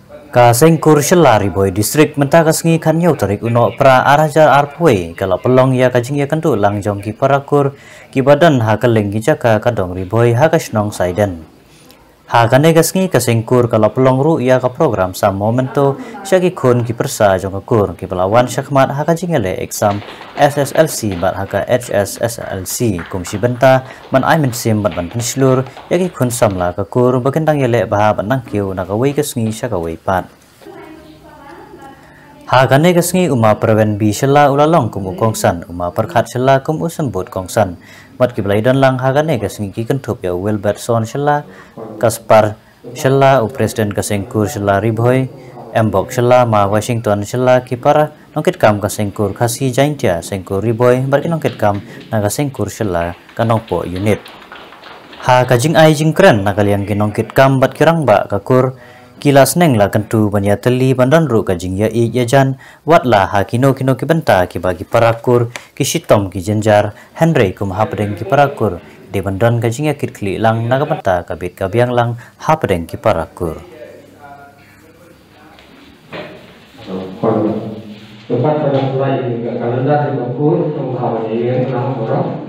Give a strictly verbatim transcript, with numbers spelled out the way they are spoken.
Ka Seng Kur Shylla Ri Bhoi District mynta ka sngi khathynñiew tarik u Nohprah ar hajar arphew wei ka la pynlong ïa ka jingïakynduh lang jong ki para kur kiba don ha kylleng ki jaka ka dong Ri Bhoi ha ka shnong Saiden. Ha kane ka sngi ka Seng Kur ka la pynlong ruh ïa ka program sam memento sha ki khun ki pyrsa jong ka kur kiba la wan shakhmat ha ka jingïaleh exam S S L C bad ha ka H S S L C kum shi bynta ban ai mynsiem bad ban pynshlur ïa ki khun samla ka kur ba kin dang ïaleh bha bad nang kiew na kawei ka sngi sha kawei pat. Ha kane ka sngi u Ma Preven B Shylla u la long kum u kongsan, u Ma Pyrkhat Shylla kum u symbud kongsan. Bad kiba la ïadon lang ha kane ka sngi ki kynthup ïa u Wilbert Son Shylla, Kaspar Shylla, u President ka Seng Kur Shylla Ri Bhoi, M Bok Shylla, Ma Washington Shylla, ki para nongkitkam ka Seng Kur Khasi Jaintia, Seng Kur Ri Bhoi bad ki nongkitkam na ka Seng Kur Shylla ka Nongpoh Unit. Ha ka jingai jingkren na ka liang ki nongkitkam bad ki rangbah ka kur, ki la sneng la kyntu ban ïatylli ban don ruh ka jingïaid ïajan, wat la ha kino kino ki bynta kiba ki para kur ki shitom ki jynjar, hynrei kum hapdeng ki para kur dei ban don ka jingïakitkhlieh lang na ka bynta ka bit ka biang lang hapdeng ki para kur. Tepat pada pula ini ke kalendar di buku, tong tahun ini, nama orang.